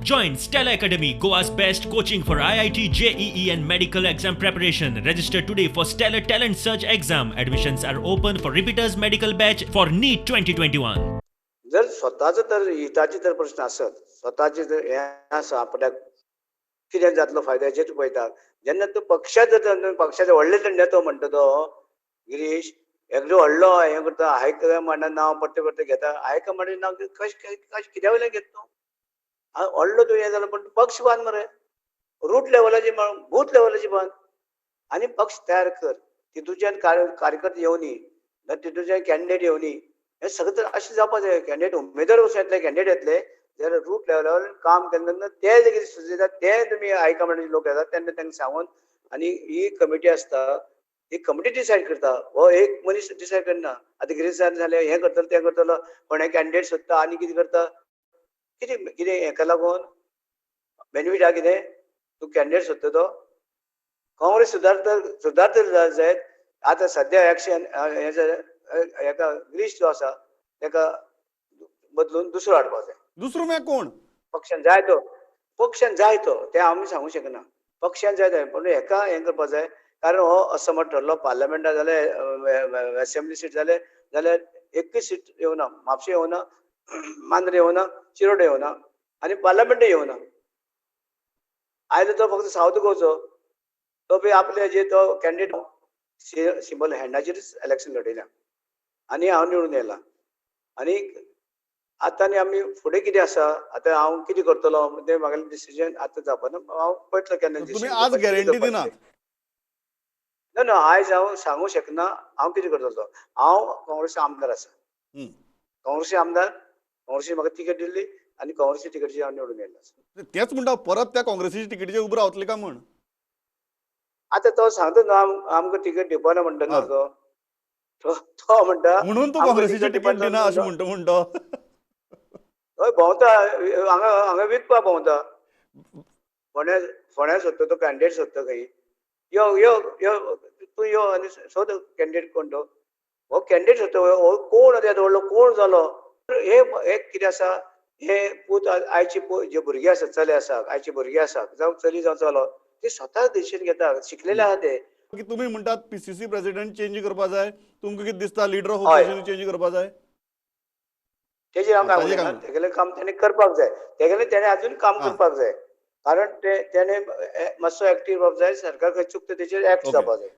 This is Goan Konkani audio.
Join Stella Academy, Goa's best coaching for IIT, JEE, and medical exam preparation. Register today for Stellar Talent Search exam. Admissions are open for repeaters medical batch for NEET 2021. जर स्वताचो तर हिताचे जर प्रश्न आसत, स्वताचे जर हें आसा, आपल्याक कितें जातलो फायदो हेचेर तूं पळयता. जेन्ना तूं पक्षाचो, पक्षाचो व्हडले नेतो म्हणटा तो गिरीश एकलो व्हडलो हें करता, हायकमांडा नांव परतें परतें घेता. हायकमांडाचें नांव कशें कशें कित्या वयल्यान घेता तूं? व्हडलो तूं हें जालो, पण पक्ष बांद मरे, रूट लेवलाची, बूथ लेवलाची बांद आनी पक्ष तयार कर. तितूच्यान कार्यकर्ते येवनी, तितूच्यान कॅन्डिडेट येवनी, हें सगळें तर अशें जावपा जाय. कॅन्डिडेट उमेदवार वचून येतले, कॅन्डिडेट येतले जाल्यार रूट लेवलार काम केन्ना तेन्ना ते जे कितें सुचयतात ते तुमी हायकमांडाचे लोक येतात तेन्ना तांकां सांगून, आनी ही कमिटी आसता, ही कमिटी डिसायड करता. हो एक मनीस डिसायड करना. आतां गिरीश सरान सांगलें हें करतलो, तें करतलो, कोणें कॅन्डिडेट सोदता आनी कितें करता, कितें कितें हेका लागून बेनिफीट आहा कितें? तूं कॅन्डिडेट सोदता तो काँग्रेस सुदारता, सुदारता जायत. आतां सद्या एक्शन हें जालें, हेका गिरीश जो आसा तेका बदलून दुसरो हाडपाक जाय. दुसरो म्हळ्यार कोण? पक्षान जाय तो, पक्षान जाय तो, तें आमी सांगूंक शकना. पक्षान जाय तो, पूण हेका हें करपाक जाय, कारण हो असमर्थ ठरलो. पार्लमेंटात जाल्यार, असेंब्ली सीट जाले जाल्यार एकूय सीट येवना, म्हापशें येवना, मांद्रे येवना, शिरोडे येवना आनी पार्लमेंटूय येवना. आयलो तो फक्त सावथ गोवचो, तो बी आपले जे तो कॅन्डिडेट सिंबल हँडाचेरच इलेक्शन लढयल्या आनी हांव निवडून येयला. आनी आतां आनी आमी फुडें कितें आसा, आतां हांव कितें करतलो तें म्हागेलें डिसिजन आतां जावपाना. हांव पळयतलो केन्ना तुम्ही decision आज घेवपाचें, गॅरंटी कितें दिनात? करपाचें. ना ना, आयज हांव सांगूंक शकना हांव कितें करतलो तो. हांव काँग्रेसी आमदार आसा. काँग्रेसी आमदार, काँग्रेसी म्हाका तिकेट दिल्ली आनी काँग्रेसी तिकेटीचेर हांव निवडून येयल्लो आसा. तेच म्हणटा, परत त्या काँग्रेसीच्या तिकेटीचेर उबो रावतले काय म्हण? आतां तो सांगता न्हू, आमकां तिकेट दिवपाना म्हणटा न्हू. तो तो म्हणटा म्हणून तू आमकां काँग्रेसीची तिकेट तिकेट दिवपाना. दिना अशें म्हणटा म्हणटा. हय, भोंवता हांगा हांगा विकपा भोंवता. फोंड्या फोंड्या सोदता तो, कॅन्डिडेट सोदता खंय. यो यो यो, तूं यो आनी सोद कॅन्डिडेट कोण तो. हो कॅन्डिडेट सोदता, हो कोण आतां व्हडलो कोण जालो हे. हे कितें आसा, हे पूत आयचे जे भुरगे आसा, चले आसा, आयचे भुरगे आसा, जावं चली जावं चलो, ते स्वता डिसिजन घेता, शिकलेले आसा ते. की तुमी म्हणटात पीसीसी प्रेसिडेंट चेंज करपा जाय, तुमकां कितें दिसता, लिडर ऑफ हय. ऑपोजिशन चेंज करपा जाय? तेजेर हांव काय ताजेर उलयना. काय तेगेलें काम तेणें करपाक जाय, तेगेलें तेणें अजून काम करपाक जाय, कारण ते तेणें मातसो एक्टीव रावप जाय. सरकार खंय चुकता तेचेर एक्ट जावपाक जाय.